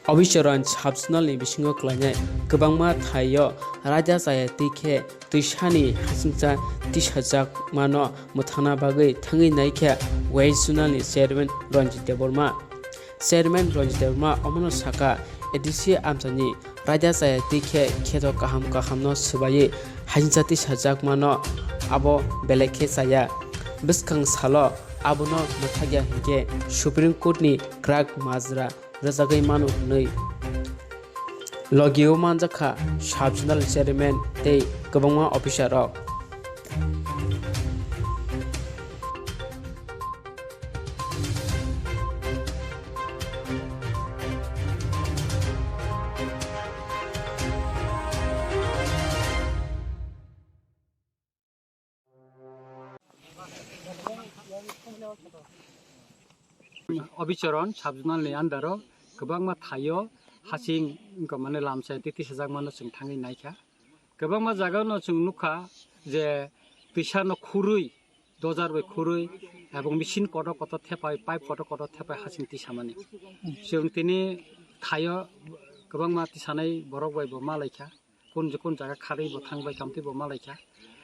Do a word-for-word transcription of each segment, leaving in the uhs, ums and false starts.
Obicharan sub-zonal ni bisingo kwlainai kwbangma thaio raida chaya twi khe twisani hasingcha tisajakmano mwthangna bagwi thangwi naikha West Zonal ni chairman Ranjit Debbarma. Chairman Ranjit Debbarma omono sakha, A D C amchaini raida chaya twi khe kheto kaham kahamno swbaiwi hasingcha tisajakmano abo belai khe chaya. Bwskang salo abono mwthakya hinkhe Supreme Court ni kwrak majra rwjagwi mano hwnwi logio manjakha sub-zonal chairman tei kwbangma officer rok. Obicharan sub-zonal ni under o kwbangma thaio hasing wngkha, mane lamsa twi tisajakmano chwng thangwi naikha. Kwbangma jagano chwng nukha je twisano khurwi, dojar bai khurwi ebong machine kotor kotor thepai, pipe kotor kotor thepai hasing tisamani. Chwng tini thaio kwbangma tisanai borok bai bo malaikha. Kun je kun jaga kharwi bo thangbai kamtwi bo malaikha.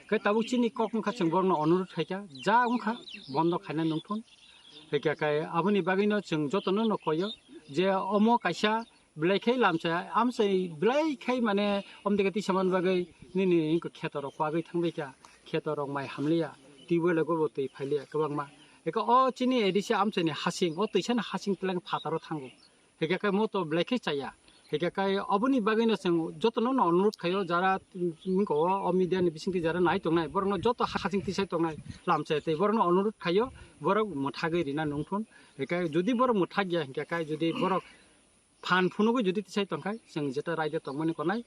Khe tabuk chini kok wngkha, chwng borokno onurut khaikha, ja wngkha bondo khaina nungthun. Hikha khe aboni bagwino chwng jotono no koyo je omo kaisa belai khai lamsa, amsai belai khai mane omdike tisamani bagwi nini wngkha kheto rok kwagwi thangbaikha, kheto rok mai hamliya, tubewell o bo twi phailiya kwbangma. Hikha o chini A D C amchaini hasing, o twisani hasing twlang phataro thango. Hikha khe moto belai khe chaya. Hikha khe oboni bagwino chwng jotono no onurut khaio, jara, mm, wngkha o, o media ni bisingtwi jara nai tongnai, borokno joto ha-, hasing tisai tongnai lamchai tei borokno onurut khaio, borok mwthagwi rina nungthun. Hikha jodi borok mwthakya hikha khe, jodi borok phan phunugwi jodi tisai tongkha, chwng jeta raida tongmani konai,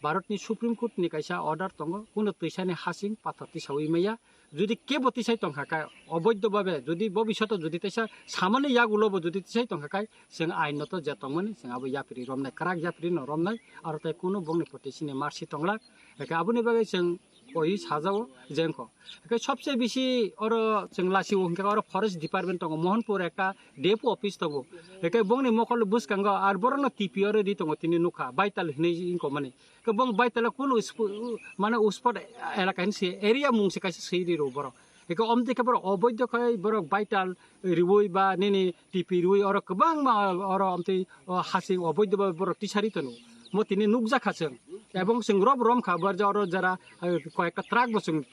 Bharat ni Supreme Court ni kaisa order tongo, kuno twisani hasing pathor tisawi maya, jodi kebo tisai tongkha khe, oboidho babe jodi bobishoto jodi teisa samani yagulo bo jodi tisai tongkha khe, chwng ainoto je tongmani chwng abo yapri romnai, kwrak yapri no romnai, aro tai kunu bongni proti chini marsi tonglak. Hikhe aboni bagwi chwng koi sajao jengkho. Hikhe sobse bisi oro chwng lasio hwnkhe oro forest department tongo, Mohanpur ekta D F O office tongo. Hikhe bongni mokol bwskango ar borokno T P oro ri tongo, tini nukha Baital hinwi wngkha mani. Khe bong Baitala kunu sp-, mane uspot elaka hinwi se area mung se kaisa swi ri rw borok. Hikhe omtwi khe borok oboidho khai borok Baital riwi ba nini T P riwi oro kwbangma oro omtwi o hasing oboidho ba borok tisari tono. Mo tini nukjakha chwng. Ebong chwng rob romkha bar ja oro jara, eh, koyekta truck bo chwng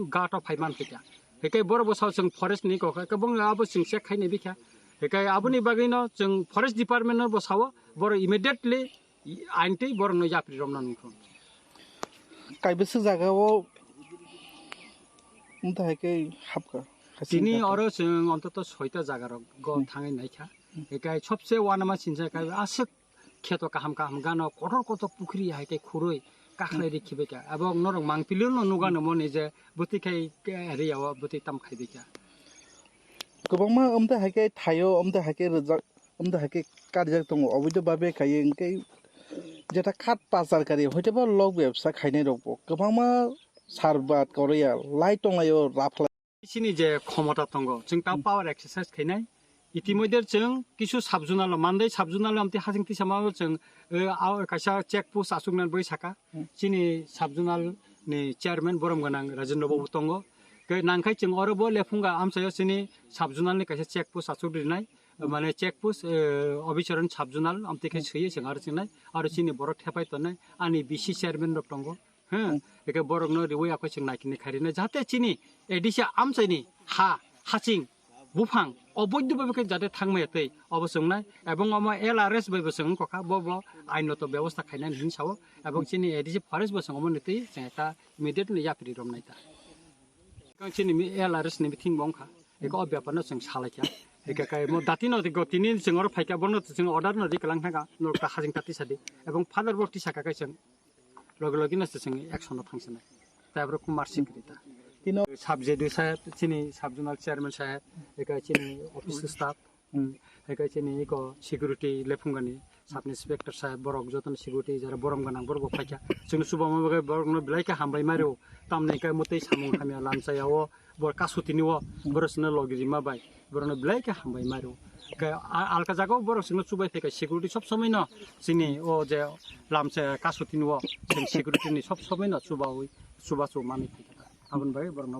ghat o phai man thika. Hikhe borok bo sao chwng forest ni kokha, khe bong abo chwng check khai nai bikha. Hikhe aboni bagwi no chwng forest department no bo sao borok immediately aintwi borokno yapri romna nungkho. Kaibwswk jagao wngtha hai khe hapkha. Tini oro chwng ontoto soita jaga rok go thangwi naikha. Ekai sobse wanama sinsa kai aswk kheto kaham kaham gano kotor kotor pukhri hai khe khurui kakhlai ri khibai kha. Abo norok mangpili no nugano moni je bwtwi khai area o bwtwi tam khai bai kha. Kwbangma wngtha hai khe thaio, wngtha hai khe rwjak, wngtha hai khe karijak tongo, oboidho babe khaiye hwnkhe jeta khat pachar kari hoitebo lok bebsa khainai rokbo kwbangma sarbad koroya lai tonglaio raphlai. Chini je khomota tongo, chwng ta power exercise khainai. Itimodhe chwng kisu sub-zonal o, Mandai sub-zonal o amtwi hasing tisama o chwng, eh, a, kaisa check post achuknani bagwi saka. Chini sub-zonal ni chairman borom gwnang Rajendra Babu tongo. Khe nangkhai chwng oro bo Lephunga amchaio chini sub-zonal ni kaisa check post achuk rinai. Mane check post, eh, Obicharan sub-zonal amtwi khe swiwi chwng aro chingnai. Aro chini borok thepai tongnai. Ani B C chairman rok tongo. Hwng, eke borokno riwi akhoi chwng naikini khairina, jahate chini A D C amchaini ha, haching, buphang, oboidho bhabe khe jate thangmaya tei obo chwngnai, ebong omo L R S bai bo chwng wngkha, bo bo ainoto bebosta khainani hinwi sao, ebong chini A D C forest bo chwng omo ni twi chwng ekta immediately yapri romnai ta. Kang chini mi L R S ni meeting bo wngkha, eke o bepar no chwng salaikha, eke kai mo dati no go tini chwng oro phaikha, bono chwng order no ri kalang thangkha, norok ta haching ta tisadi, ebong father bo tisaka kai chwng. Logi logi no se chwng action no thangsinai. Tai borok marching kwrwi ta. Tino sub J D O saheb, chini sub zonal chairman saheb, eka chini office staff, hmm, eka chini eko security lephungani sub inspector saheb, borok jotono security jara borom gwnang borok bo phaikha. Chwngno chubamu bagwi borokno belai khe hambai mario. Tamni khe mwtwi samung hamya lamchaya o, bor kasutini o, borok chwngno logi rima bai. Borokno belai khe hambai mario. Alka jagao borok chwngno chubai phaikha, security sob somoi no chini o je lamse kasutini o chwng security ni sob somoi no chubawi chubachu manwi phaikha. Aboni bagwi borokno